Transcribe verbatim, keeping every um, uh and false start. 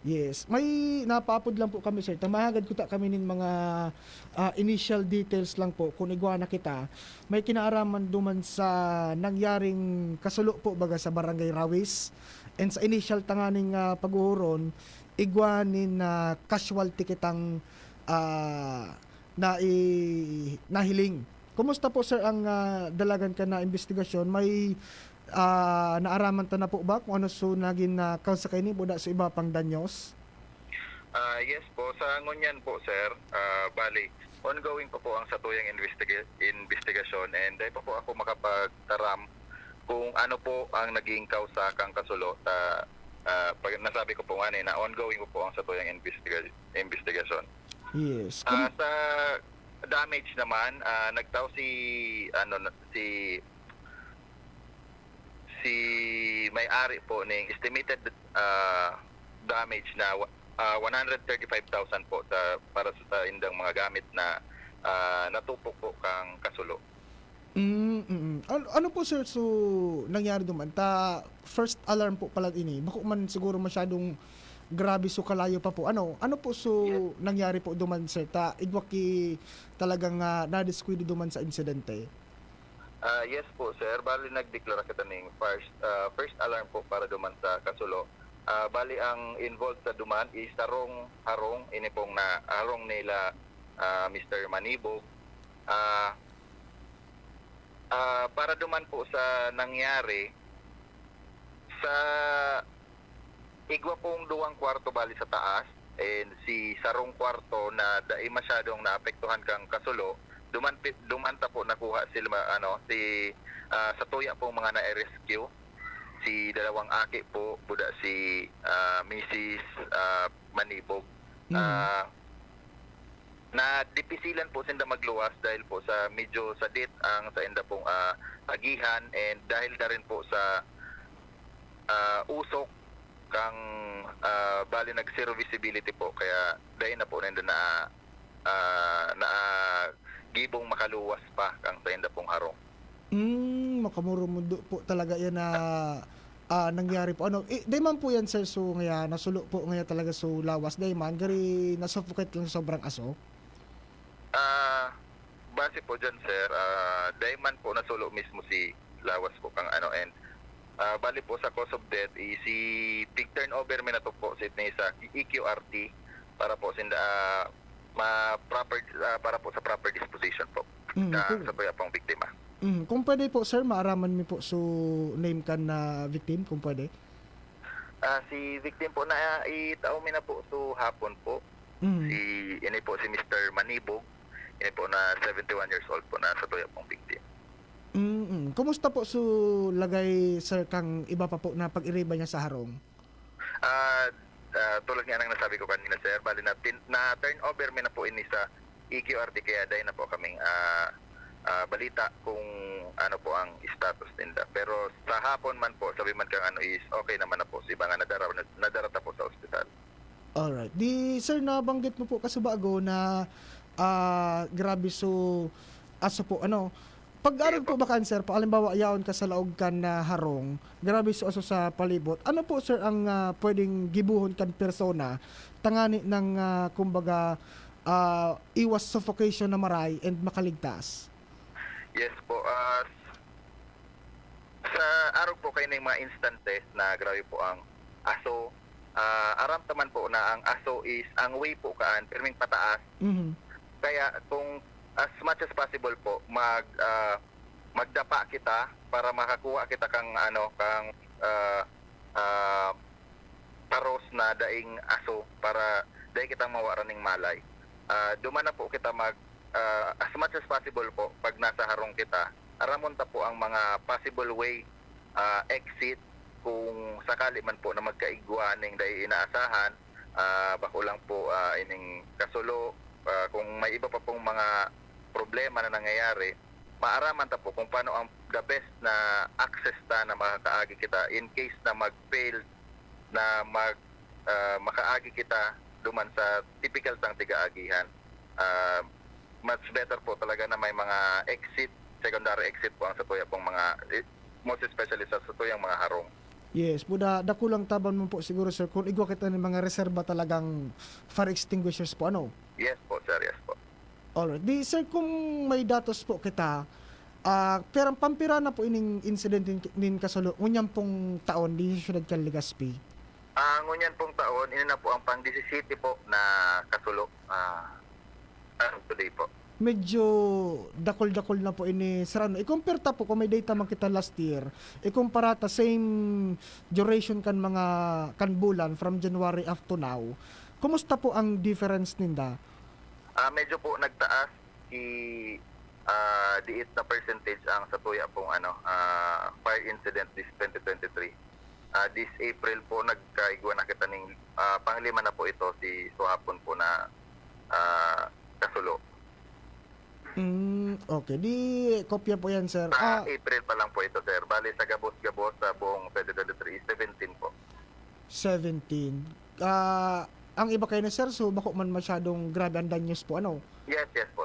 Yes. May napaapod lang po kami, sir, ta mahagad kuta kami nin mga, ah, initial details lang po kun igwa na kita. May kinaaraman duman sa nangyaring kasulo po, baga, sa Barangay Rawis. And sa initial tanganing, ah, paghuhuron, igwa nin, ah, casualty kitang, ah, nai-, nahiling. Kumusta po, sir, ang, ah, dalagan kan na imbestigasyon? May, ah, naaraman ta na po ba kung ano so nagin, ah, kausa kaini, buda sa iba pang danyos? Ah, yes po, sa ngunyan po, sir, ah, bali, ongoing pa po ang satuyang investiga-, investigasyon, and dai pa po ako makapagtaram kung ano po ang naging kausa kang kasulo ta, ah, pag nasabi ko po ngani na ongoing pa po ang satuyang investiga-, investigasyon. Yes. Ah, Kum- sa damage naman, ah, nagtao si, ano, na, si, si may-ari po ning estimated, ah, damage na wa-, ah, one hundred thirty-five thousand po sa, para sa, sa indang mga gamit na, ah, natupok po kang kasulo. Mm, mm. An-, ano po, sir, so nangyari duman? Ta first alarm po pala ini. Bako man siguro masyadong grabe, so kalayo pa po. Ano, ano po so Yes. nangyari po duman, sir? Ta igwa ki talagang, ah, nadiskwida duman sa insidente? Ah, yes po, sir. Bali, nagdeklara kita ning first, ah, first alarm po para duman sa kasulo. Ah, bali, ang involved sa duman is sarong harong, ini pong na, harong nila, ah, Mister Manibog. Ah, ah, para duman po sa nangyari, sa igwa pong duwang kwarto bali sa taas, and si sarong kwarto na dai masyadong naapektuhan kan kasulo, duman pi-, duman ta po nakuha sila ma-, ano, si, ah, sa tuya pong mga na-rescue, si dalawang aki po, buda si, ah, Misis, ah, Manibog. Mm. Ah, nadipisilan po sinda magluwas dahil po sa medyo sadit ang sainda pong, ah, agihan, and dahil na rin po sa, ah, usok kang, ah, bali nag-zero visibility po, kaya dai na po ninda na, ah, naagibong makaluwas pa kang sainda pong harong. Hmm, makamurumudo po talaga yan na, ah, nangyari po. Ano, eh, dai man po yan, sir, so ngaya nasulo po ngaya talaga so lawas, dai man, gari na-suffocate lang sobrang aso? Ah, base po dyan, sir, ah, dai man po nasulo mismo si lawas po kang ano, and, ah, bali po sa cause of death, eh, si pig-turnover mi na to po si, ni sa E Q R T para po sinda, ah, ma-, proper, ah, para po sa proper disposition po Mm, sa, kung sa tuya pong biktima. Mm, kung pwede po, sir, maaraman mi po so name kan na victim, kung pwede? Ah, si victim po na itao mi na po so hapon po. Mm. Si, ini po si Mister Manibog, ini po na seventy one years old po na sa tuya pong victim. Mm, mm. Kumusta po so lagay, sir, kang iba pa po na pag-iriba niya sa harong? Ah, ah, tulad nga ng nasabi ko kanina, sir, bali na tin-, na-turnover mi na po ini sa E Q R T, kaya dai na po kaming, ah, ah, balita kung ano po ang status ninda. Pero sa hapon man po, sabi man kang ano is okay naman na po si mga nadara-, nadara ta po sa ospital. Alright. Di, sir, nabanggit mo po kasubago na, ah, grabe so aso po, ano, pag-arog Sige po po. ba kan, sir, pa, halimbawa, yaon ka sa laog kan, ah, harong, grabe so aso sa palibot. Ano po, sir, ang, ah, pwedeng gibohon kan persona tangani ng, ah, kumbaga, ah, iwas suffocation na maray and makaligtas? Yes po, ah, s-, sa arog po kayo ng mga instances na grabe po ang aso, ah, aram ta man po na ang aso is ang way po kaan, pirming pataas. Mhm. Kaya kung as much as possible po, mag, ah, magdapa kita para makakuha kita kang ano, kang, ah, ah, paros na daing aso para dai kitang mawaran ning malay. Ah, duman na po kita mag, ah, as much as possible po, pag nasa harong kita, aramon ta po ang mga possible way, ah, exit, kung sakali man po na magkaigwa ning dai inaasahan, ah, bako lang po, ah, ining kasulo, ah, kung may iba pa pong mga problema na nangyayari, maaraman ta po kung paano ang the best na access ta na makakaagi kita in case na mag-fail na mag, ah, makaagi kita duman sa tipikal tang tigaagihan. Ah, much better po talaga na may mga exit, secondary exit po ang sa tuya pong mga, eh, most especially sa, sa tuyang mga harong. Yes, buda dakulang taban mo po siguro, sir, kung igwa kita ng mga reserba talagang fire extinguishers po, ano? Yes po, sir. Yes po. Alright. Di, sir, kung may datos po kita, ah, pero pampira na po ining incident nin, nin Kasulo, ngunyan pong taon, di Syudad kan Legazpi? Ah, ngunyan pong taon, ini na po ang pang-disisiyete po na Kasulo. Ah, ano today po? Medyo dakol-dakol na po ini, sir, ano? I-compare ta po, kung may data man kita last year, ikumpara ta same duration kan mga, kan bulan from January up to now, kumusta po ang difference ninda? Ah, medyo po nagtaas si, ah, diit na percentage ang satuya pong ano, ah, fire incident this twenty twenty-three. Ah, this April po, nagkaigwa na kita ning, ah, panglima na po ito si suhapon po na, ah, Kasulo. Mm, okay. Di, kopya po yan, sir. Sa Ah, April pa lang po ito, sir. Bali, sa gabos-gabos sa buong twenty twenty-three is seventeen po. seventeen. Ah, ang iba kayo na, sir, so bako man masyadong grabe ang danyos po, ano? Yes, yes po.